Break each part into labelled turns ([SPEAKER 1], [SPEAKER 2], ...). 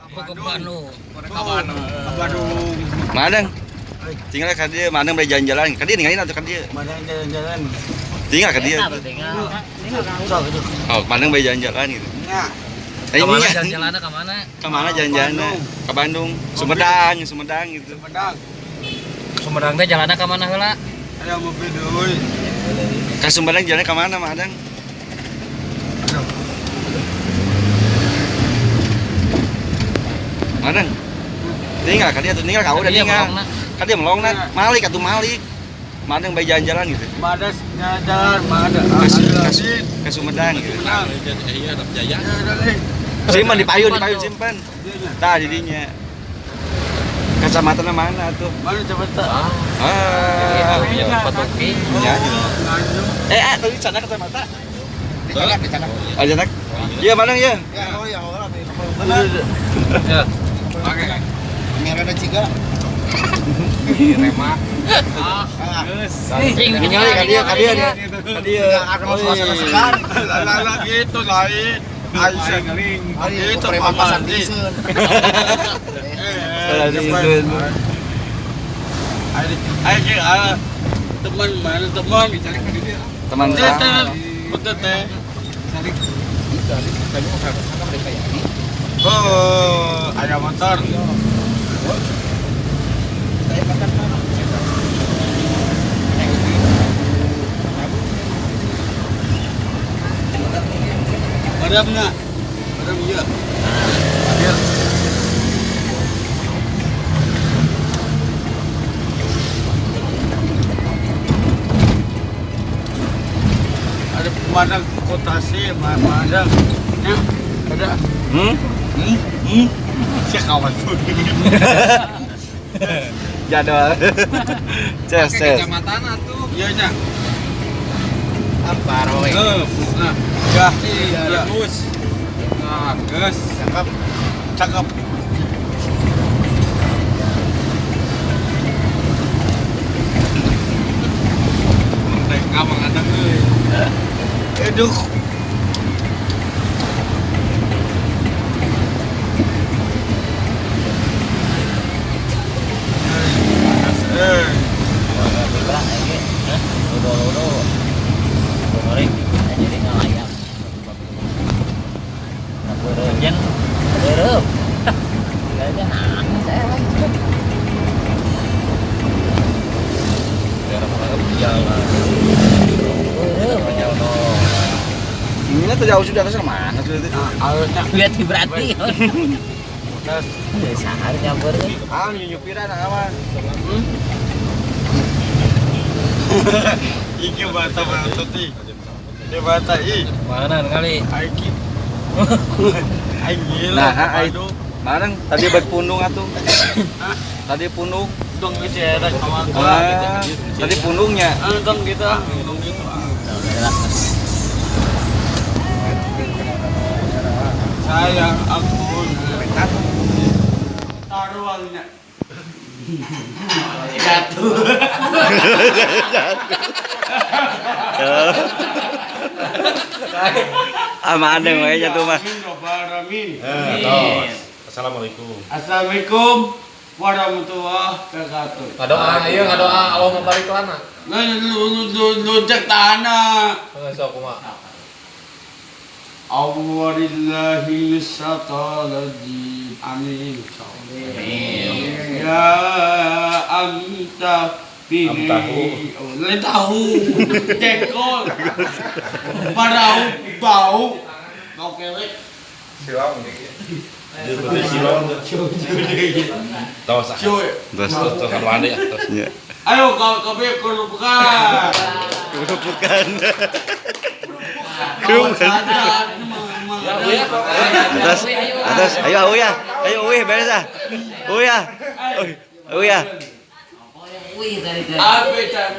[SPEAKER 1] Aku ke Bandung.
[SPEAKER 2] Ke Bandung. Ke Bandung.
[SPEAKER 3] Madang. Tinggal ka dieu, Madang bari jalan-jalan. Ka dieu ninggalin atuh ka dieu.
[SPEAKER 2] Mana jalan-jalan?
[SPEAKER 3] Tinggal ka dieu.
[SPEAKER 1] Tinggal.
[SPEAKER 2] Sok itu.
[SPEAKER 3] Oh, Madang bari jalan-jalan gitu.
[SPEAKER 2] Nya.
[SPEAKER 3] Eh,
[SPEAKER 1] Kemana
[SPEAKER 3] ini ya.
[SPEAKER 1] jalan-jalannya kemana?
[SPEAKER 3] Kemana jalan-jalannya? Ke Bandung. Sumedang, Sumedang gitu.
[SPEAKER 2] Sumedang.
[SPEAKER 1] Sumedang teh jalannya kemana heula?
[SPEAKER 2] Ada mobil deui.
[SPEAKER 3] Ke Sumedang jalannya kemana, Madang?
[SPEAKER 2] Aduh.
[SPEAKER 3] Madang. Tinggal ka dieu atuh, tinggal ka udah
[SPEAKER 1] Iya,
[SPEAKER 3] tinggal.
[SPEAKER 1] melongna.
[SPEAKER 3] Ka dieu melongna, malik atuh malik. Madang bari jalan-jalan gitu.
[SPEAKER 2] Mana jalan-jalan, mana?
[SPEAKER 3] Ke Sumedang gitu.
[SPEAKER 4] Iya, ada jaya.
[SPEAKER 3] Simpan di payun, di payun simpan. Tah didinya. Kacamatana mana tuh?
[SPEAKER 2] Mana cepet tak?
[SPEAKER 3] Ah.
[SPEAKER 1] Iya, Patoki.
[SPEAKER 3] Ya. Eh, tadi sana kacamata.
[SPEAKER 4] Di sana, di sana.
[SPEAKER 3] Oh, cetak. Iya, mana ya?
[SPEAKER 4] Ya, oh ya, orang
[SPEAKER 1] Ya.
[SPEAKER 4] Oke. Merah ciga.
[SPEAKER 1] Remak. Cing,
[SPEAKER 3] Ningali ka dia, ka dia, ka dia.
[SPEAKER 4] Ada suasana segar.
[SPEAKER 2] Lah gitu lain. Aisyah. Itu
[SPEAKER 4] preman pasar
[SPEAKER 2] paman.
[SPEAKER 4] tisun.
[SPEAKER 2] Ayo teman mana teman?
[SPEAKER 3] Teman saya.
[SPEAKER 2] Betul teh. Oh, ada motor. Padam nggak? Padam iya. Iya. Ada pemadam kota sih, pemadam. Ya, ada.
[SPEAKER 3] Hmm?
[SPEAKER 2] Hmm? Hmm? Saya kawan tuh.
[SPEAKER 3] Jadwal. Ces, ces.
[SPEAKER 4] Kecamatan atuh.
[SPEAKER 2] Iya, nya.
[SPEAKER 4] Ampar we.
[SPEAKER 2] Nah, ya, iya.
[SPEAKER 4] Bagus. Nah, geus.
[SPEAKER 2] Cakep. Cakep.
[SPEAKER 4] Mereka mengadang euy.
[SPEAKER 2] Aduh.
[SPEAKER 3] Ini tuh jauh sudah ke mana tuh itu?
[SPEAKER 2] Harusnya
[SPEAKER 1] Berarti berarti.
[SPEAKER 2] terus
[SPEAKER 1] Sahar nyampur.
[SPEAKER 3] Ah, nyupiran awan.
[SPEAKER 2] Iki bata bata ti. Dia bata i.
[SPEAKER 1] Mana kali?
[SPEAKER 2] Aiki. Aing gila.
[SPEAKER 3] Nah, ai. Marang tadi buat pundung atuh. Tadi pundung.
[SPEAKER 2] Dong gitu ya, ada kawan.
[SPEAKER 3] Ah, tadi pundungnya.
[SPEAKER 2] Dong gitu, dong gitu. Sayang aku taruhannya.
[SPEAKER 1] Jatuh.
[SPEAKER 3] Ah, madeng we jatuh mah.
[SPEAKER 2] Amin.
[SPEAKER 4] Assalamualaikum.
[SPEAKER 2] Assalamualaikum warahmatullahi wabarakatuh.
[SPEAKER 4] Ngadoa, ieu ngadoa Allah membarik lana.
[SPEAKER 2] Nah, lu cek tanah.
[SPEAKER 4] Heeh, sok kumaha.
[SPEAKER 2] Awwalillahi minasyaitonir amin. Amin. Ya anta bihi. Lain tahu. Jengkol. Parau bau. Bau kelek.
[SPEAKER 4] Silang. Tos.
[SPEAKER 2] Cuy.
[SPEAKER 3] Terus.
[SPEAKER 4] Tos anu ya, tos.
[SPEAKER 3] Ya.
[SPEAKER 2] Ayo kau kabe kerupukan.
[SPEAKER 3] Kerupukan. Kerupukan. Atas, atas, ayo ya, ayo uy, beres ah. Uy ah. Uy ah.
[SPEAKER 2] Abe cam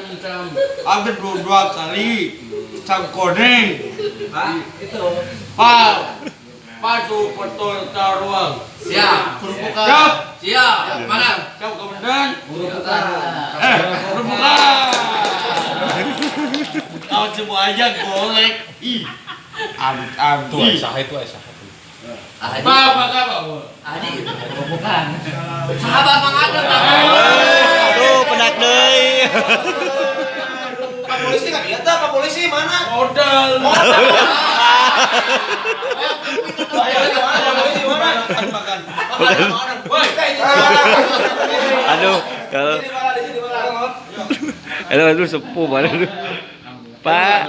[SPEAKER 2] abe dua kali cam koneng.
[SPEAKER 1] Itu.
[SPEAKER 2] Pak, padu petol taruang.
[SPEAKER 4] Siap.
[SPEAKER 2] Siap.
[SPEAKER 4] Siap. Mana?
[SPEAKER 2] Siap komandan.
[SPEAKER 1] Kerupukan.
[SPEAKER 2] Kerupukan. Kau semua aja golek. Ih. Amit amit.
[SPEAKER 4] Tuh Aisyah itu Aisyah.
[SPEAKER 1] Adi.
[SPEAKER 2] Pak, apa?
[SPEAKER 1] Adi. Bukan. Sahabat Mang Adeng.
[SPEAKER 3] Aduh, penak deui.
[SPEAKER 5] Pak polisi nggak lihat dah, Pak polisi mana?
[SPEAKER 2] Modal.
[SPEAKER 5] Pak polisi mana? Pak polisi mana?
[SPEAKER 2] Makan, makan.
[SPEAKER 5] Makan, makan.
[SPEAKER 2] Woi.
[SPEAKER 3] Aduh, kalau
[SPEAKER 5] Di sini, di sini,
[SPEAKER 3] Aduh, aduh sepuh banget. Aduh. Pak.